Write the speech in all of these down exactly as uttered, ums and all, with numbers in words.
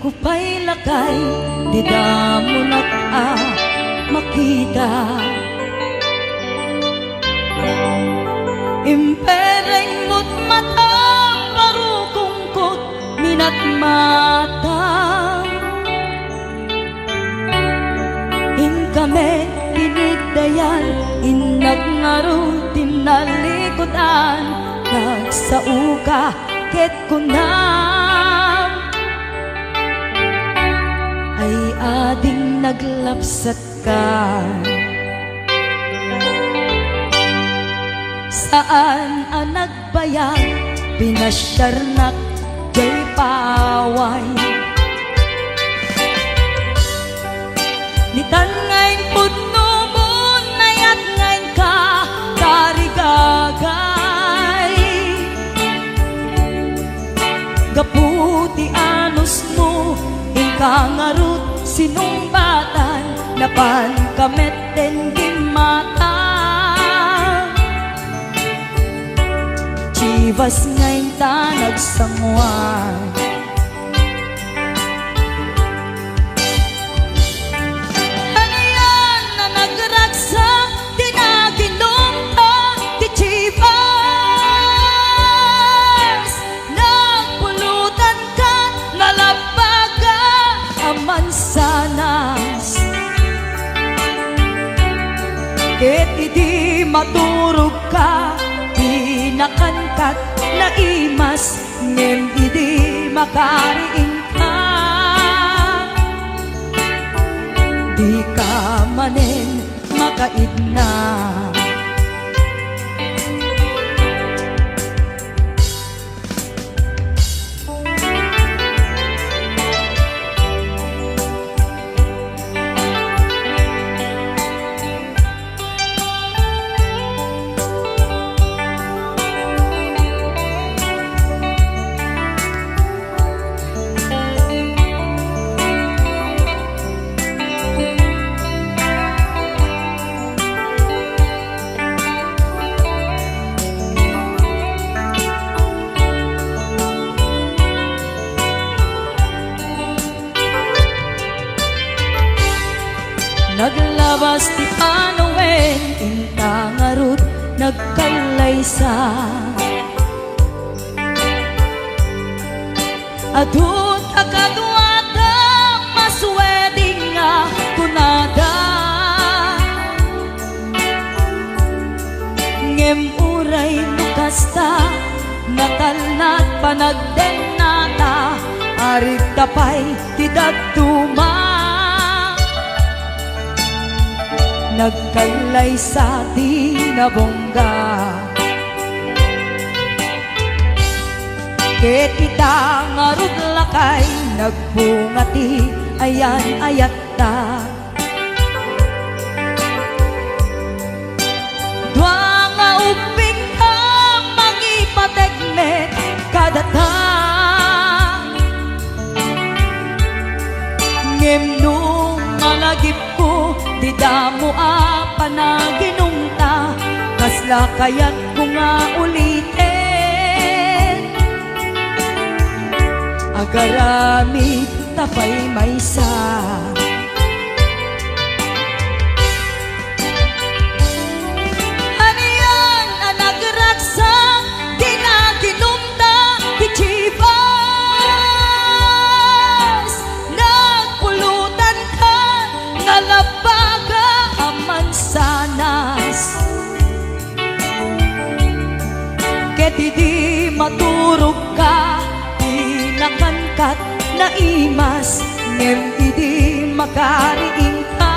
Kupay lakay, di damonak a makita. Impereng mo't matam, parukongko't minatmata. Inka met inigdayan, innak ngarud ti nalikudan, nagsaoka ket kunam, ay ading naglapsatka. Saan a nagbayag, pinasiarnak jay paway. Nitan nga impudno mo, nayat nga inka tarigagay. Gapu ti anusmo, inka ngarud sinungbatan, napanka met ten gimmata. Chivas nga inta nagsanguan. Anian a nagragsak ti naginumta ti Chivas. Nagpulutanka, nalabbaga a mansanas. Ket idi maturogka, dinakan kat naimas, ngem idi makariingka, dika manen makaidna. Naglabas ti panawen, inta ngarud nagkallaysa. Adu ta kaduada, mas wedding nga kunada. Ngem uray no kasta, natalna ti panagdennata, arigta pay ti dadduma. Nagkallaysa ti nabungga. Ket ita ngarud lakay, nagbunga ti ayan-ayatta. Dua nga ubbingka, mangipateg met kadata. Ngem no malagipko ti damo a panaginumta, kasla kayatko nga uliten? Agaramid ta pay maysa. Anian a nagragsak ti naginumta ti Chivas? Nagpulutanka, nalabbaga a mansanas. Ket idi maturogka, dinakan kat naimas, ngem idi makariingka,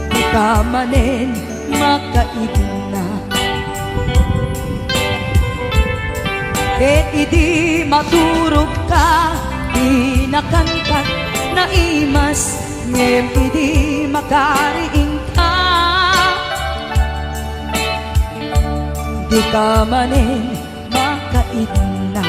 dika manen makaidna. Ket idi maturogka, dinakan kat naimas, ngem idi makariingka, dika manen makaidna.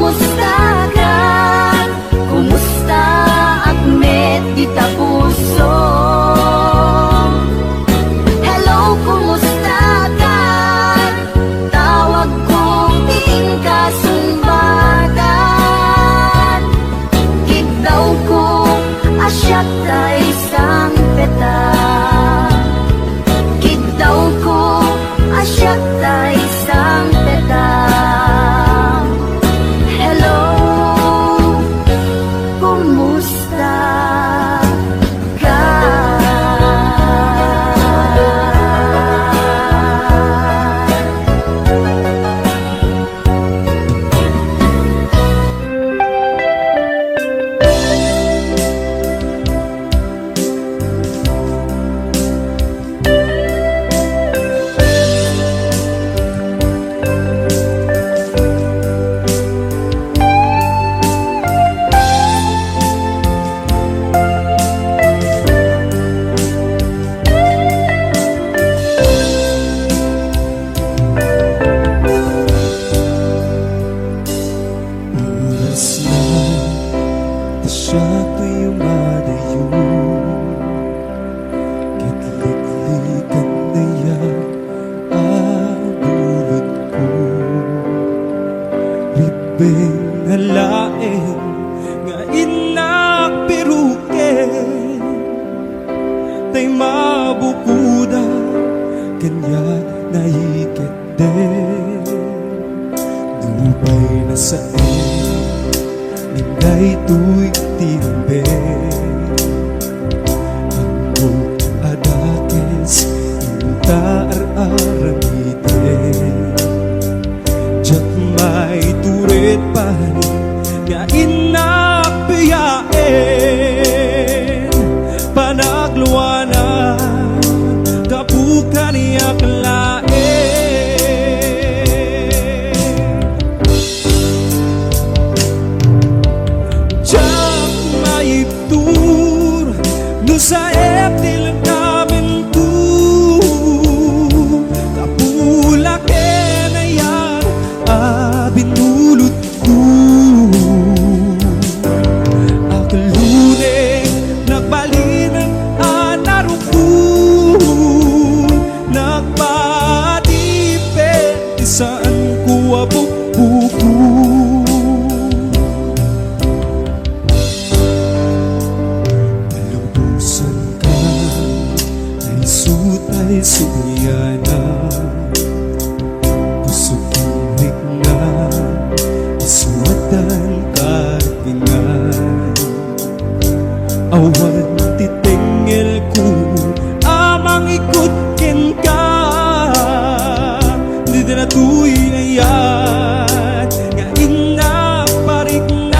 Kumusta ka? Kumusta ak met dita puso? Hello, kumusta ka? Tawag ko ti inka sungbatan. Kiddaw ko a siak tay sangpetan. Kiddaw ko a siak tay sangpetan. Hello, kumusta ka? Oras na ta siak toy madayo. Ket liklikan na ya a bulutko. Ribbeng na laeng nga innak piruken, tay mabukoda kaniak naiket. Nupay nasaen, ngem daytoy ti imbag. Ammok a dakes inta ar-aramiden. Diak maitured pay nga innak piaen, panagluanan gapu kaniak laeng. Diak maibtur no saep ti lengkamenko, gapu la ken ayan a binulot Aglunek, nagbalin a narukong, nagpadipen ti saanko a bukbukong. Lubusanka, ay sutay suyanan. Puso kirikna, isuatan kartingan. Awan ti tengngelko a mangikut kenka. Ditoy ayat nga innak pariknak.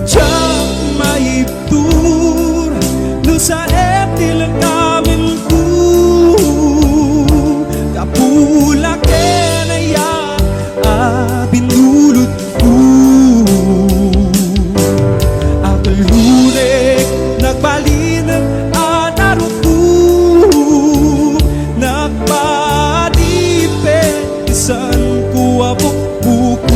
Diak maib- Tur, no saep ti lengkamenko, gapu la ken ayan a binulotko. Aglunek, nagbalin a narukong, nagpadipen ti saanko a bukbukong.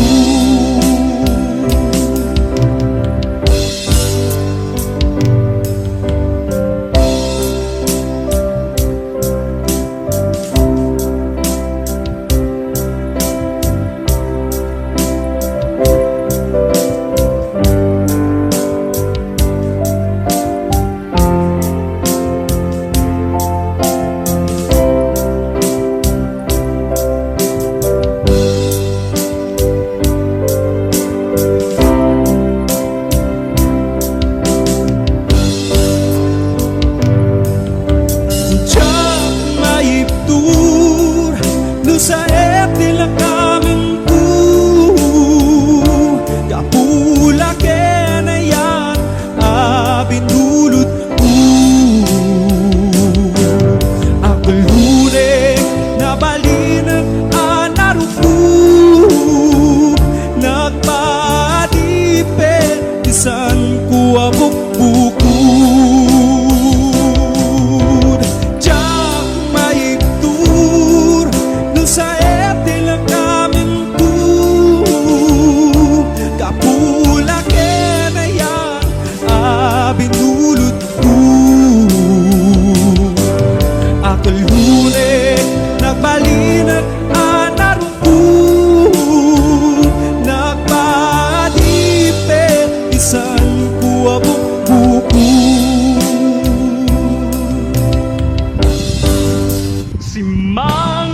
Linak a narukong, nagpadipe, isanko a bukbukong. Simmang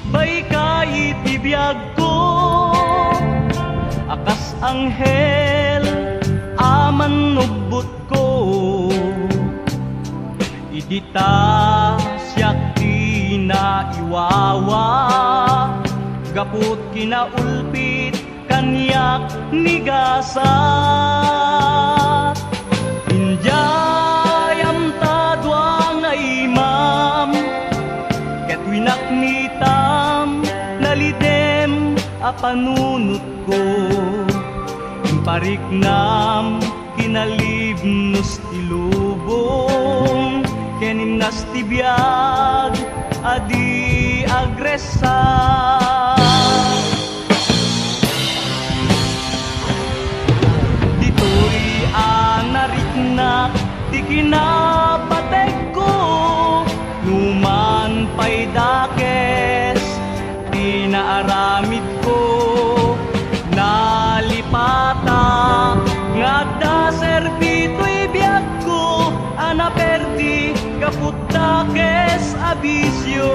baykay iti biagko, a kas anghel a mannubbotko. Idi ta siak ti naiwawa, gapu ti kinaulpit kaniak ni gasat. Idiayam ta dua nga imam, ket winaknitam nalidem a panunotko. Impariknam kinalibnos ti lubong, ken innas ti biag a di agressar. Ditoy a nariknak ti kinapategko, numan pay dakes ti naaramidko. Nalipatak nga adda serbi toy biagko a naperdi gapu dakes a bisio.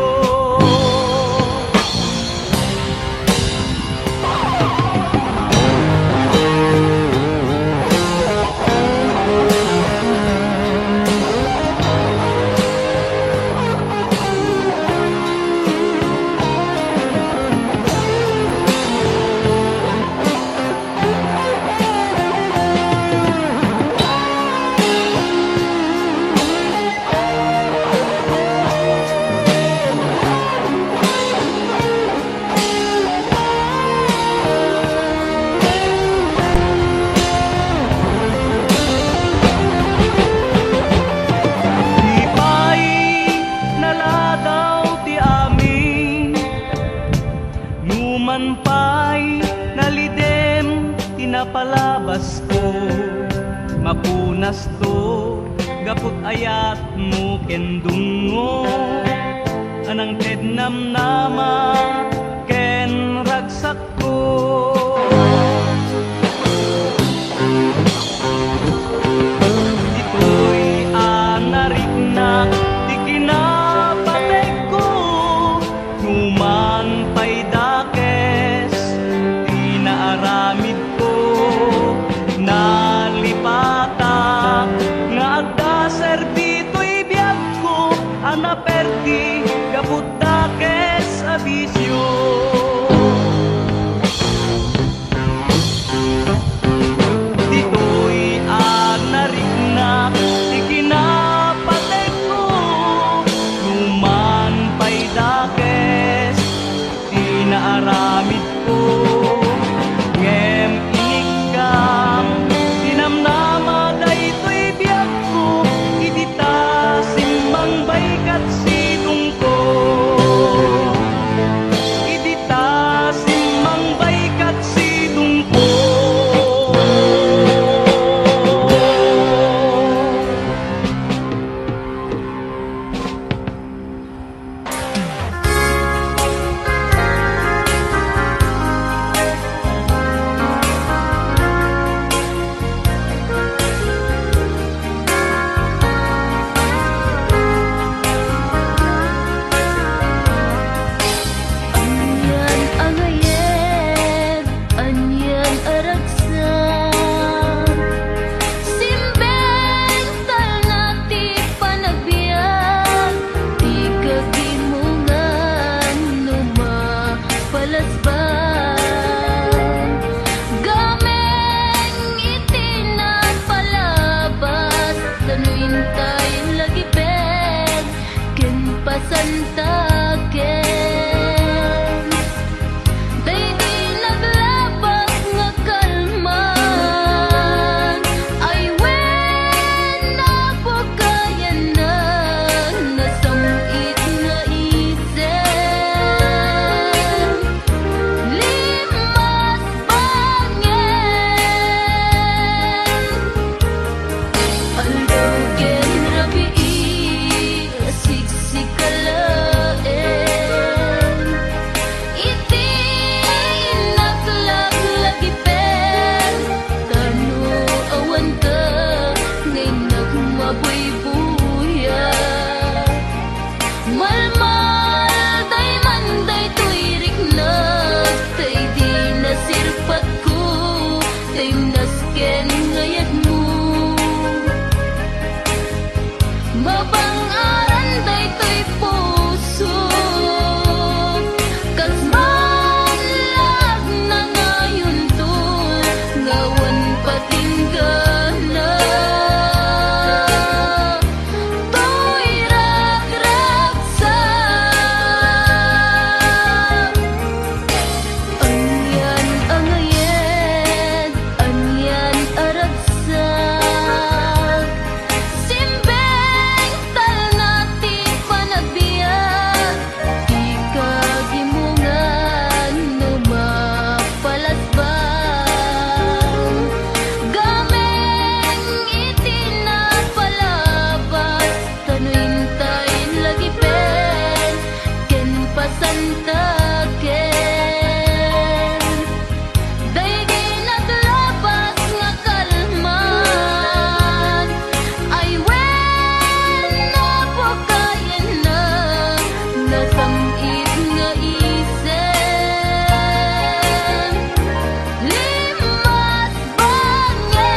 Di pay naladaw ti amin, numan pay nalidem ti napalabasko. Mapunasto gaput ayatmo ken dungngo, a nangted namnama ken ragsakko. Ditoy a nariknak ti kinapategko, numan pay dakes ti naaramidko. Nalipatak nga agda serbi toy biagko a naperdi gapu dakes a bisio. Ditoy a nariknak ti kinapategko, numan pay dakes ti naaramidko. Ngem inikkam ti namnama daytoy biagko, idi ta simmangbay kat sidongko. Idi ta simmangbay kat sidongko. Taken, daydi naglabas nga kalman, ay wen, napakayenna, nasam-it nga isem. Limas bangen.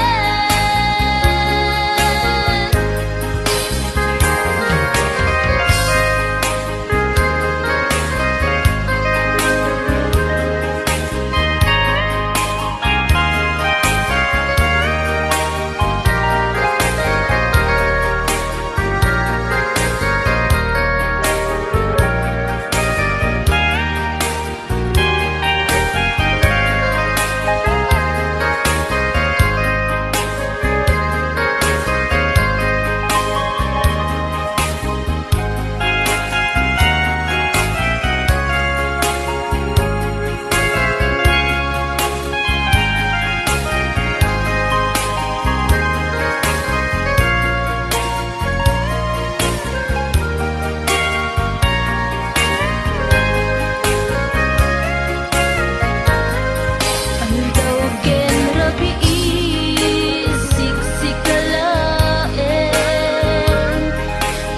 Aldaw ken rabii, siksika laeng.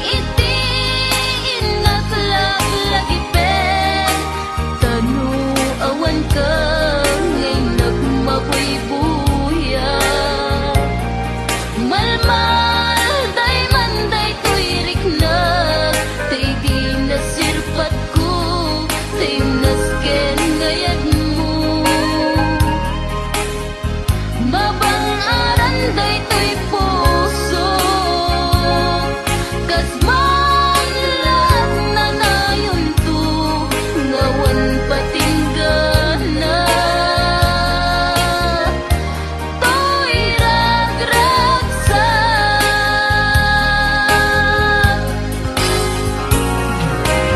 Iti innak laglagipen, tano awanka nga innak mabuybuya. Malmaldayman daytoy riknak, ta idi nasirpatko, ta imnas ken ngayadmo. Mabang-aran daytoy puso, kas man la agnanayonto, nga awan patinggana. Toy ragragsak.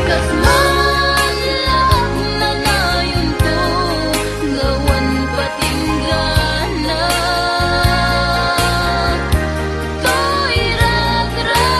Kas man la agnanayonto, nga awan patinggana. Toy ragragsak.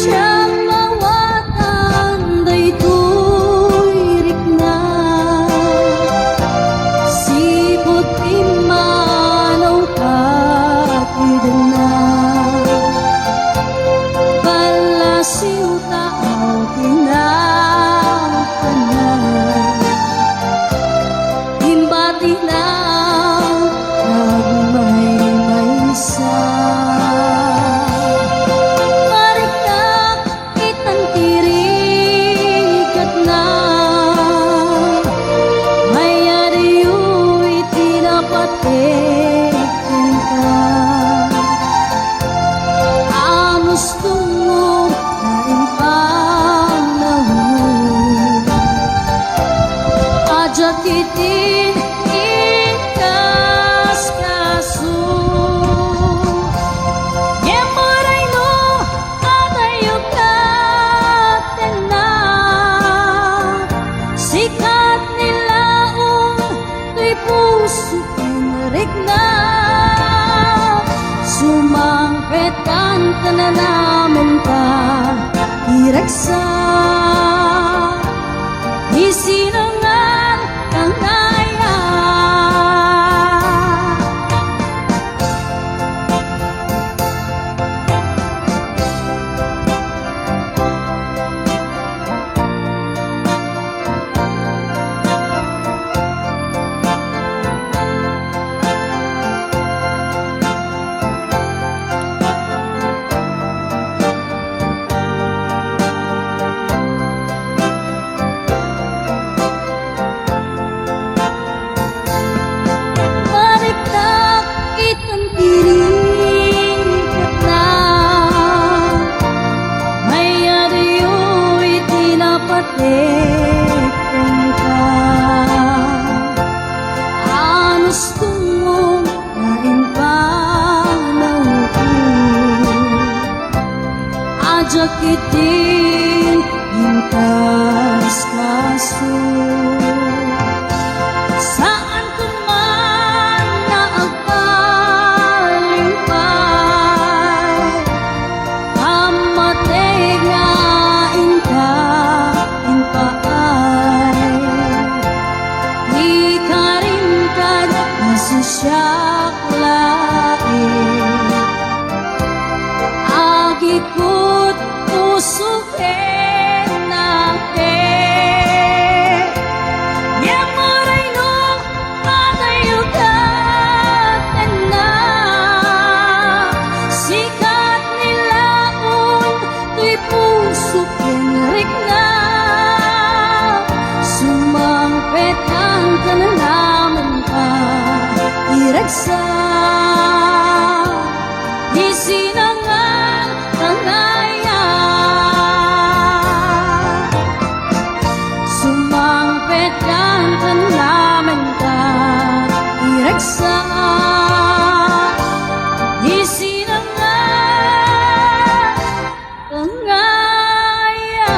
Diak mawatan daytoy rikna, sipud pimmanawka ti denna. Ballasiw ta aw ti napanan, imbatina agmaymaysa. Mariknak itan ti rigatna, mayadyo iti napateg kenka. Amustongo nga impanawmo, a diak iti inkaskaso. Ngem uray no adayo ket tenna, sika ti laeng toy puso ken rikna. Sumangpet ta nanamenta ti ragsak. Isinangan kang aya. Kenka, anus tumong nga impanawko. Ajakit din inkas kaso. Saan ko man nga agpalimpay, ammateg nga inka impaay. Ikarimkad a siak laeng. Agikut puso ken nake. Ngem uray no padayo ket tenna, sikat ni laon toy puso ken rikna. Sumangpet a kanamen ka, iragsak, isinangan, tangaya. Sumangpet a kanamen ka, iragsak, isinangan, tangaya.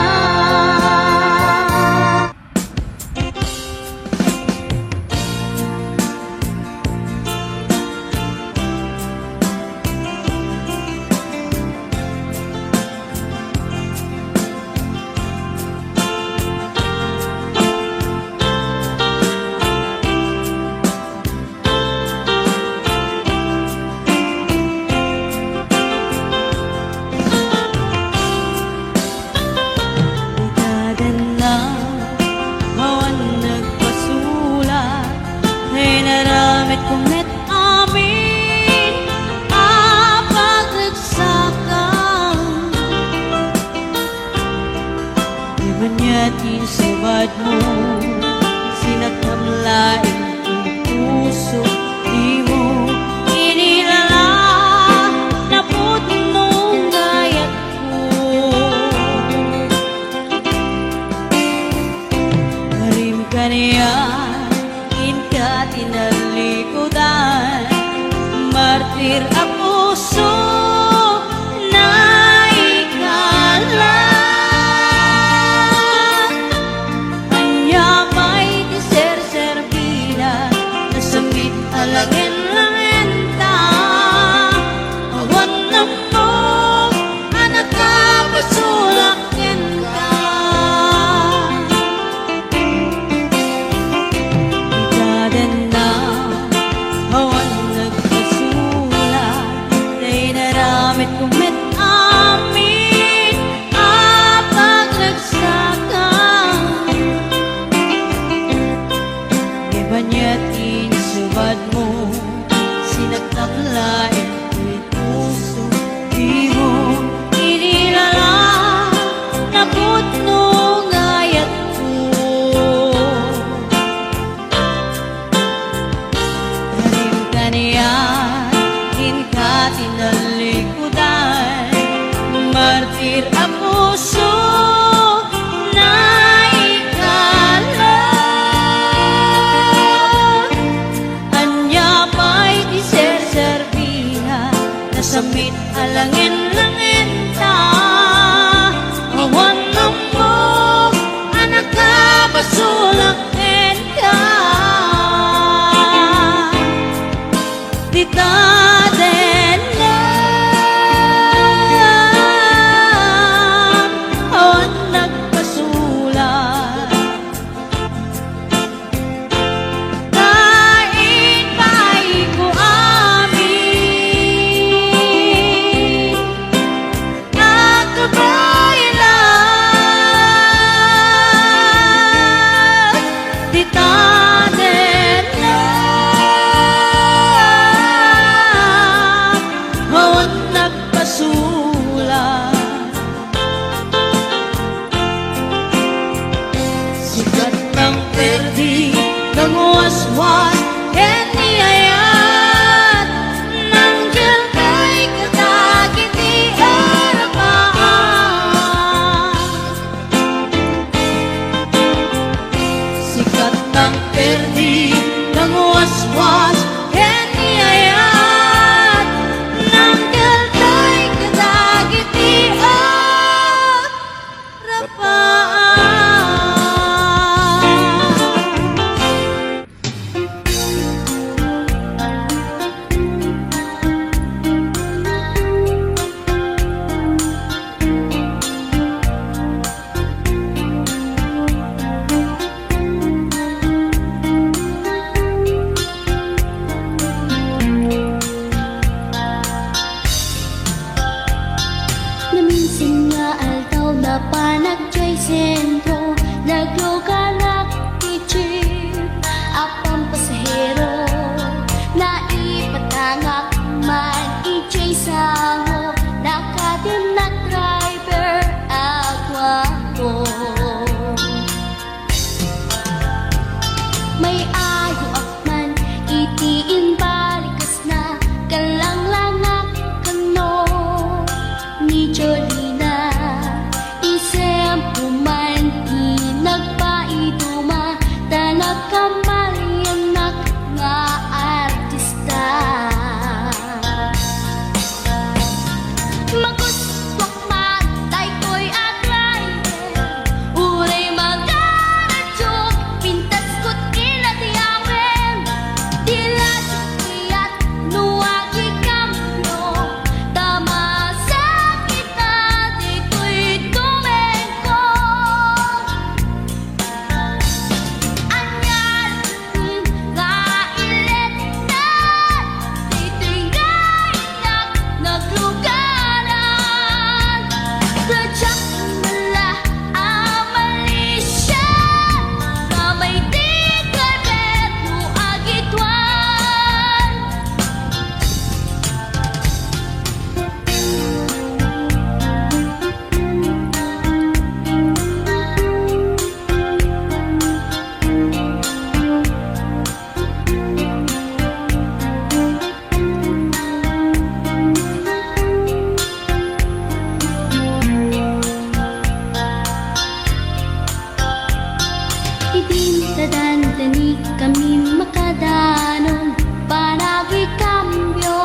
Itaganna, awan nagpasulat, inaramidko met amin a pagragsakan. Di man yat insubadmo, sinaktam laeng ti puso, dimo inilala, napudno nga ayatko. Karim kaniak, inka tinallikudan, martir a puso, naikala. Ania pay ti serserbina, nasammit a langen-langenta, awan ammok a nakapasulak kenka. Itaganna, awan nagpasulat, ta inaramidko met amin a pagragsakan. Di man yat insubadmo, sinaktam laeng ti puso, dimo inilala, napudno nga ayatko. Karim kaniak, inka tinallikudan, martir a puso, naikala. Ania pay ti serserbina, nasammit a langen-langenta, awan ammok a nakapasulak kenka. Itaganna, awan nagpasulat, ta impaayko amin a kabaylan. Itaganna, awan nagpasulat. Sikat nang perdi, nangwaswas, ken ni ayat, nanggeltay kadagiti arabaan. Inta dandani kami makadanon, panagikambio,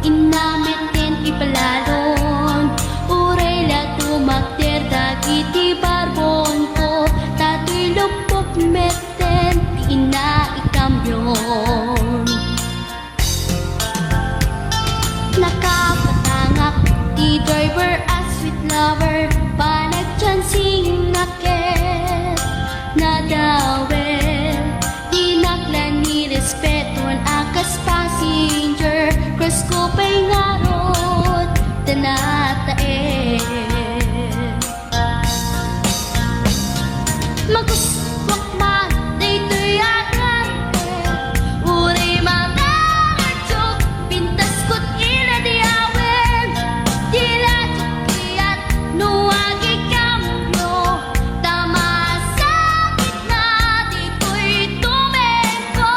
inna metten ipalalon. Uray la tumakder dagiti barbonko, ta toy luppok metten ti inna ikambion. Nakapatangak ti driver a sweet lover, panagchancing a ket nadawel. Dinak la ni respeton a kas passenger, cruise ko pay ngarud ta nataen. Magustuak man daytoy a klase, uray manangadyo, pintasko ti ladiawen. Di la diak kayat no agikambio, ta masakit na ditoy tumengko.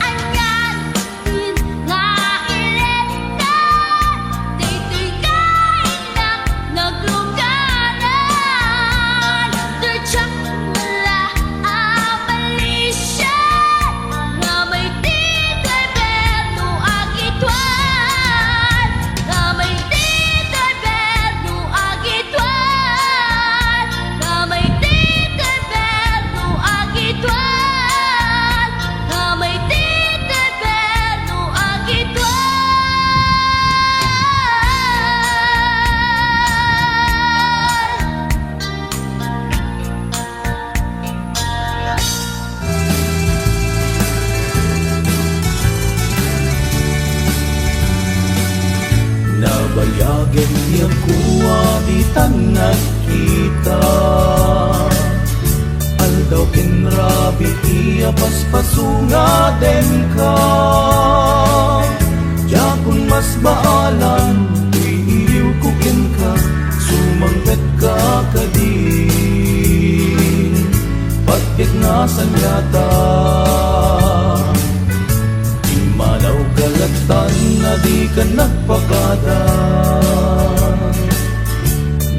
Anian nga ilenta, daytoy nga innak nagluganan. Diak la abalisian, nga may ti driver no agituan, nga may ti driver no agituan, nga may ti driver no agituan, nga may ti driver no agituan. Nabayagen ti agkua ditan nagkita. Aldaw ken rabii ti apaspaso nga denka. Diakon masbaalan, iliwko kenka, sumangpetka kadi. Patgek nga saniata. Immalaw ka lattan a dika nagpakada.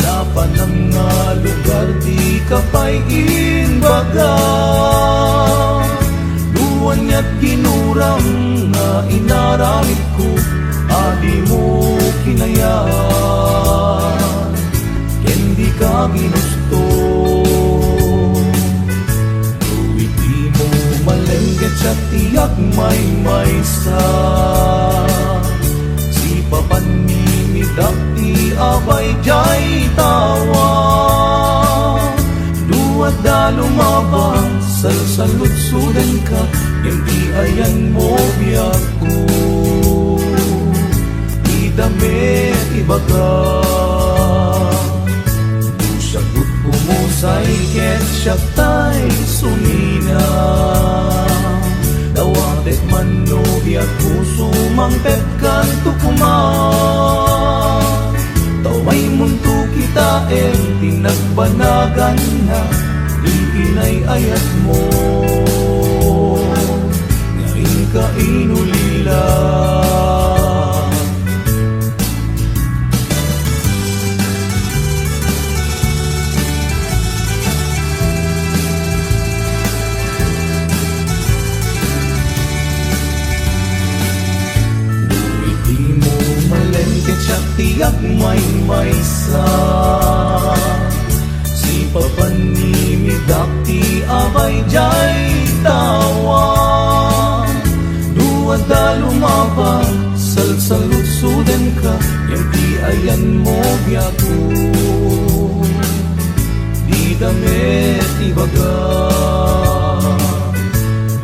Napanam nga lugar dika pay imbaga. No aniat ginuram nga inaramidko a dimo kinayat ken dika ginusto. No iti mo malem ket siak ti agmaymaysa, sipapanimidak ti abay diay tawa. No adda lumabas, salsaludsodenka, ngem ti ayanmo biagko, dida met ibaga. No siak met umusay ket siak tay sumina, dawatek man no biagko, sumangpetkanto koma. Ta umaymonto kitaen ti nagbanaganna, ti inay-ayatmo nga inka inulila. No iti mo malem ket siak ti agmaymaysa, sipapanimidak ti abay diay tawa. No adda lumabas, salsaludsodenka, ngem ti ayanmo biagko, dida met ibaga.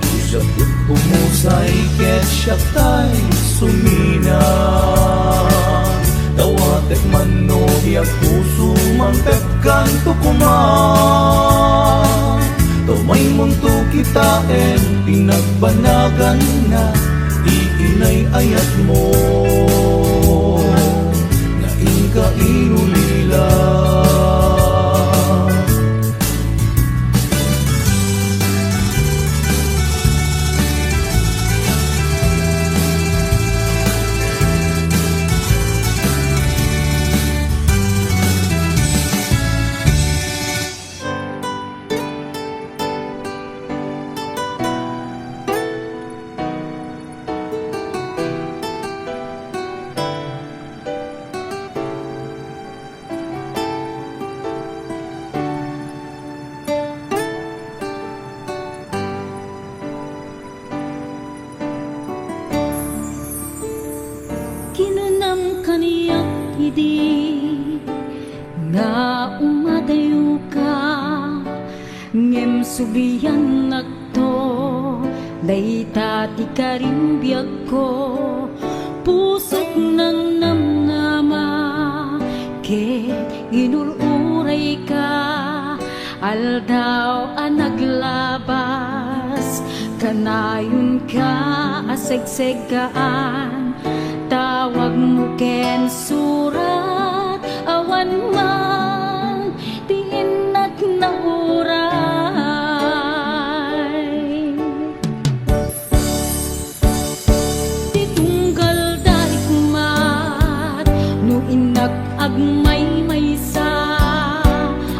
No siak met umusay ket siak tay sumina, dawatek man no biagko, sumangpetkanto koma. Ta umaymonto kitaen ti nagbanaganna, ti inay-ayatmo nga inka inulila. Ti nga umadayoka, ngem subliannakto, dayta ti karimbiagko. Pusok nangnamnama, ket inur-urayka, aldaw a naglabas, kanayonka a segseggaan. Tawagmo ken surat, awan man ti innak nauray. Ti tunggal dayta met no innak agmaymaysa,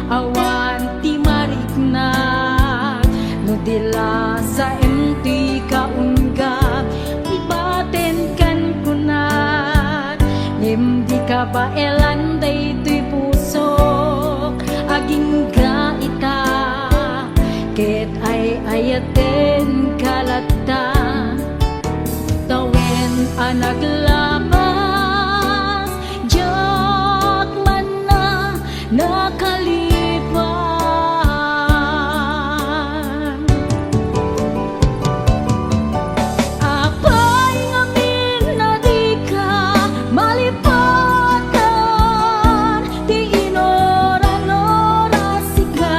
awan ti mariknak no di la saem ti kaunggat. Ibatenkan kunak, ngem dika baelan daytoy pusok. Agingga ita, ket ay-ayatenka latta. Tawen a naglabas, diak man a nakalipan. Apay ngamin a dika malipatan ti inuran-urasika,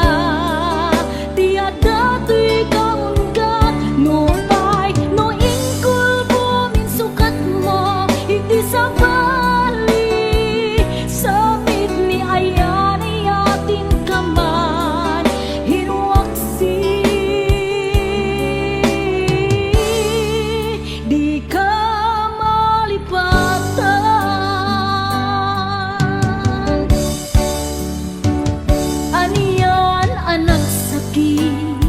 ti adda toy kaunggat. Nupay no inkulbom insukatmo iti sabali, sa met ni ayan-ayatenka man, hinuaksi, dika malipatan. Anian a nagsakit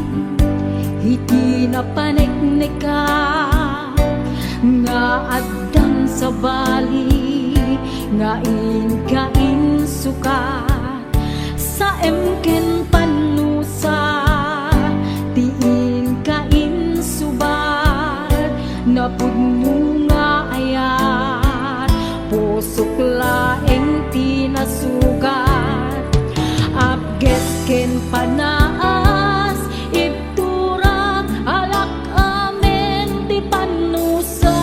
iti napanekneka nga addang sabali nga inka insukat, saem ken pannusa ti inka insubat, napudno nga ayat, pusok laeng ti nasugat. Apges ken panaas, ibturak, alak amin ti pannusa.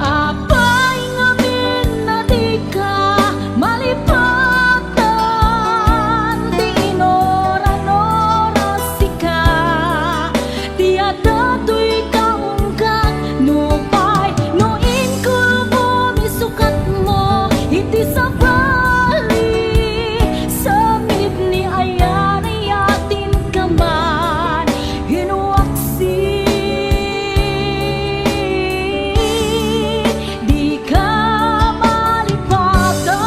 Apay ngamin a dika malipatan ti inuran-urasika, ti adda toy kaunggat. Nupay no inkulbom isukatmo iti sabali, sa met ni ayan-ayatenka man, hinuaksi, dika malipatan.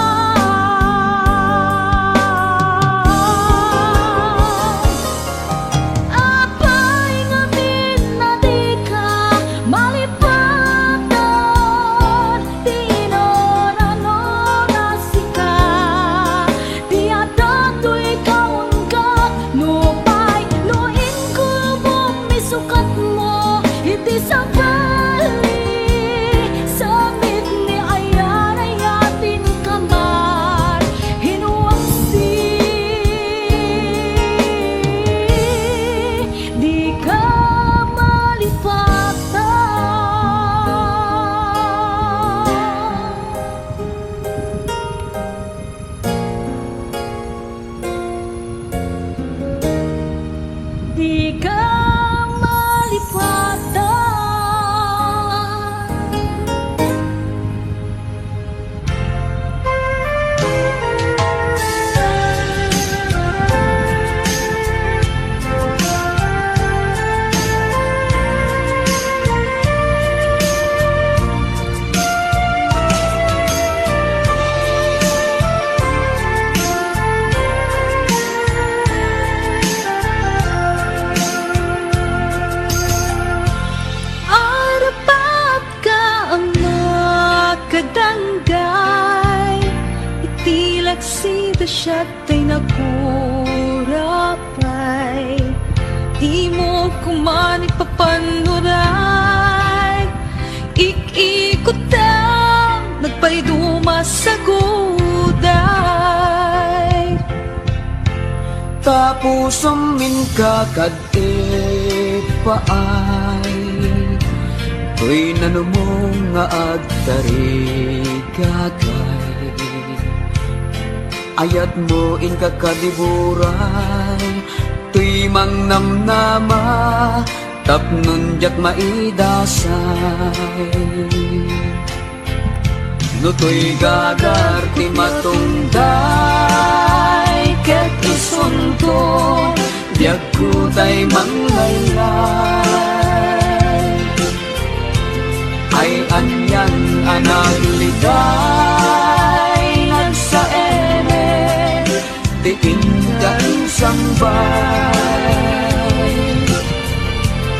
Apay ngamin a dika malipatan ti inuran-urasika, ti adda toy kaunggat. Nupay no inkulbom isukatmo iti sabali, sa met ni ayan-ayatenka man, hinuaksi, dika malipatan. Dika malipatan. Arapat ka a makadanggay iti laksi da siak tay nagkurapay. Dimo koman ipapannura Pusom inka kad ipaay, toy nanumo nga agtarigagay. Ayatmo inka kad iburay, toy mangnamnama, tapnon diak maidasay. No toy gagar ti matungday ket isunto, biagko tay manglaylay. Ay anian a nagliday, nagsaemek, ti inka insambay.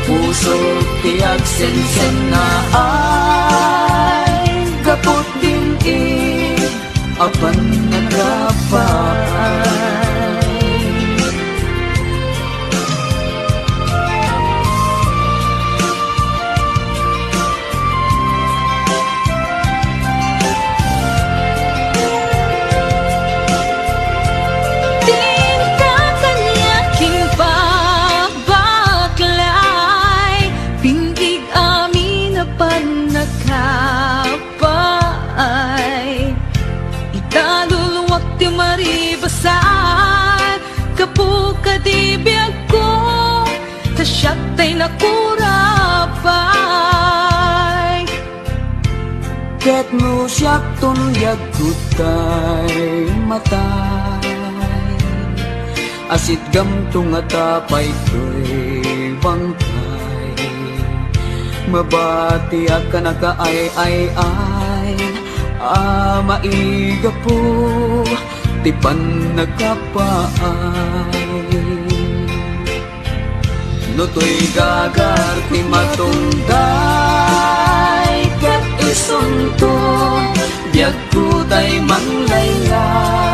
Pusok ti agsensennaay, gapu din id apan nakapaay. Dinta kaniak imbabakla, pingig amin a pannakapaay. Ita luluak ti maribasar, gapu kadi biagko, ta siak tay nakurapay. Ket no siakton biagko tay matay, asitgamto ngata pay toy bangkay. Mabatiak a nakaay-ay-ay a maigapu ti pannakapaay. No toy gagar ti matungday ket isunto, biagko tay manglaylay.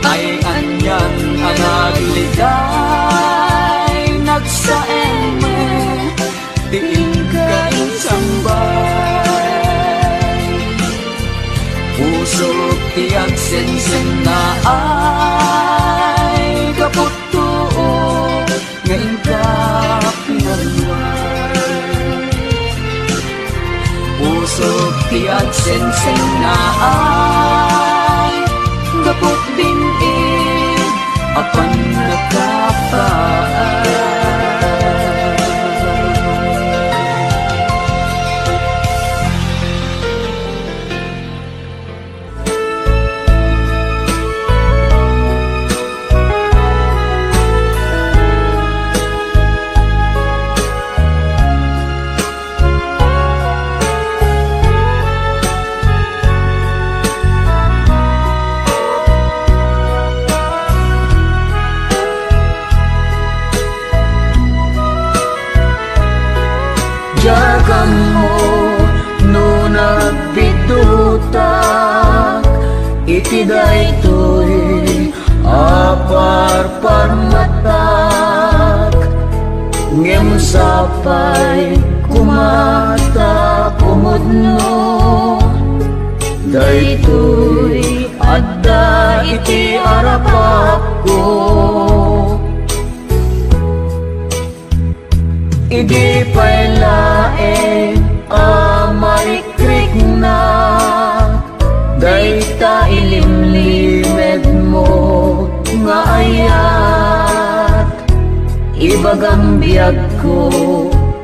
Ay anian a nagliday, nagsaemek, ti inka insambay. Pusok ti agsensennaay, gapu too nga inka pinarluay. Pusok ti agsensennaay, gapu din id apan nakapaay. Diak ammo no nagpiddutak iti daytoy a parparmatak, ngem sapay koma ta kumudno daytoy adda iti arapakko. Idi pay laeng a marikriknak dayta ilimlimedmo nga ayat, ibagam biagko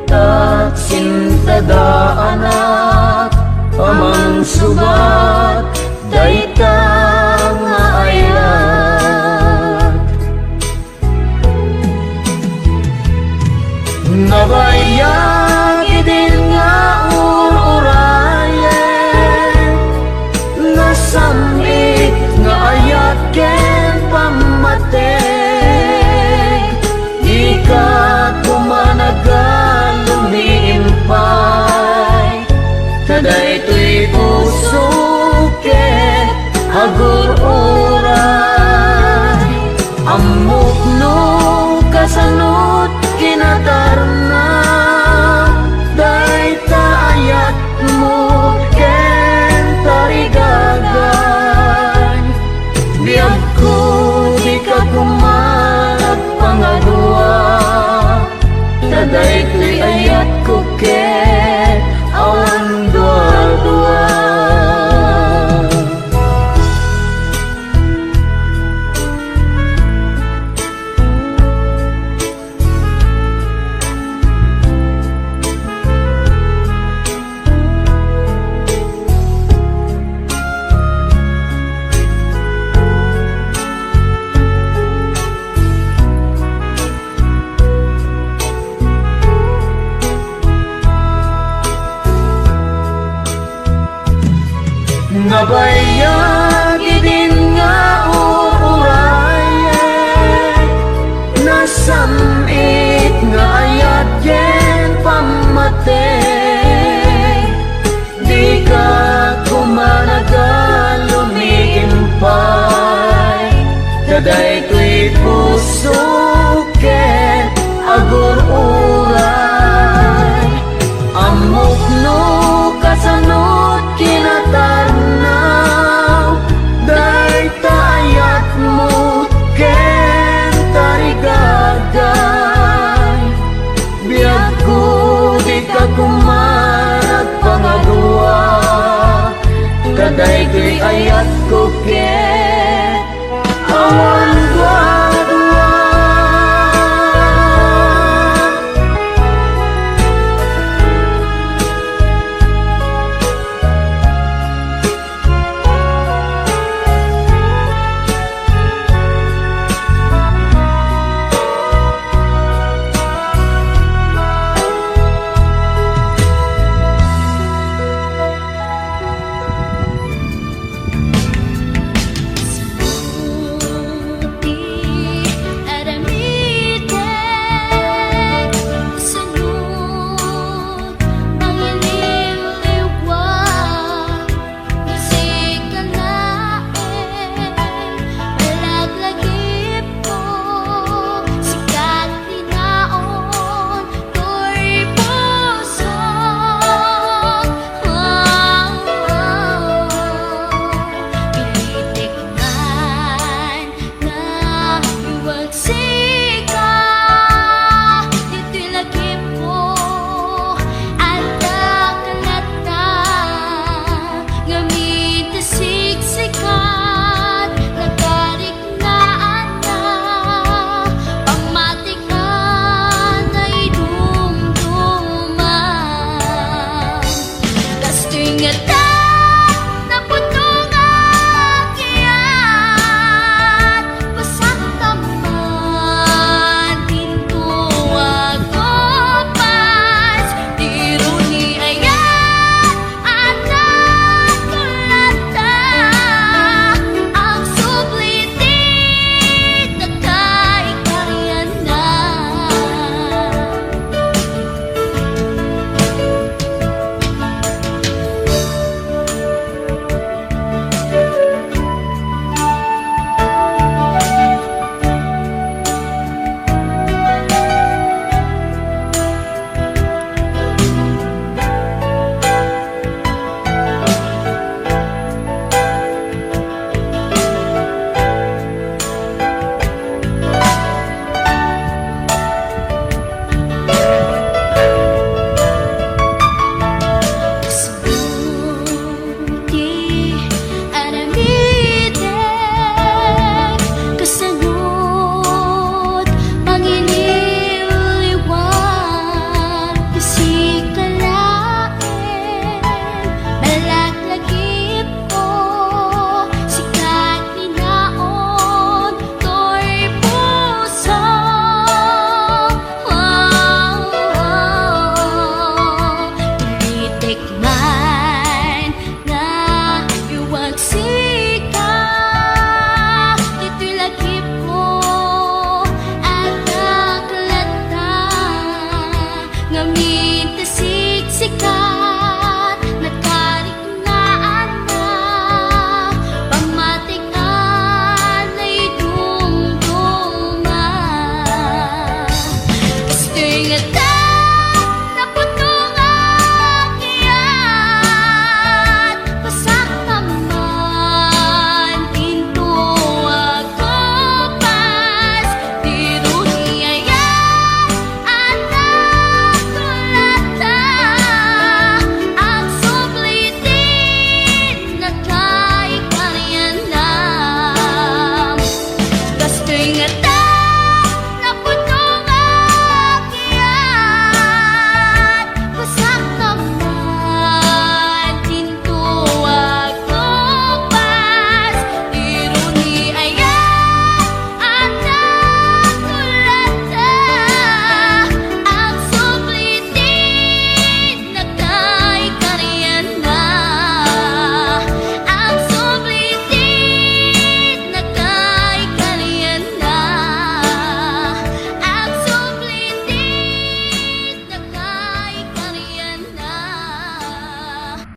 ta sintadaanak a mangsubat dayta nga ayat. Nabayag idin nga ur-urayen, nasam-it nga ayat ken pammateg, dika koma nagalumiimpay, ta daytoy puso ket agur-uray. Ammok no kasano't kinatarna dayta ayatmo ken tarigagay. Biagko Nabayag idin nga ur-urayek, nasam-it nga ayat ken pammatey. Dika koma nagalumiimpay, ta daytoy pusok ket agur-uray. Ammok no kasano't kinatarnaw dayta ayatmo ken tarigagay. Biagko, dika koma agpangadua, ta daytoy ayatko ket awan duadua. Sika laeng, malaglagipko, sika ti naon, toy pusok. Pilitek man nga iwag sika, ditoy lagipko, adda ka latta, ngamin ta sigsikat, nagariknaan na, pammatik a naidumduman. Kastoy nga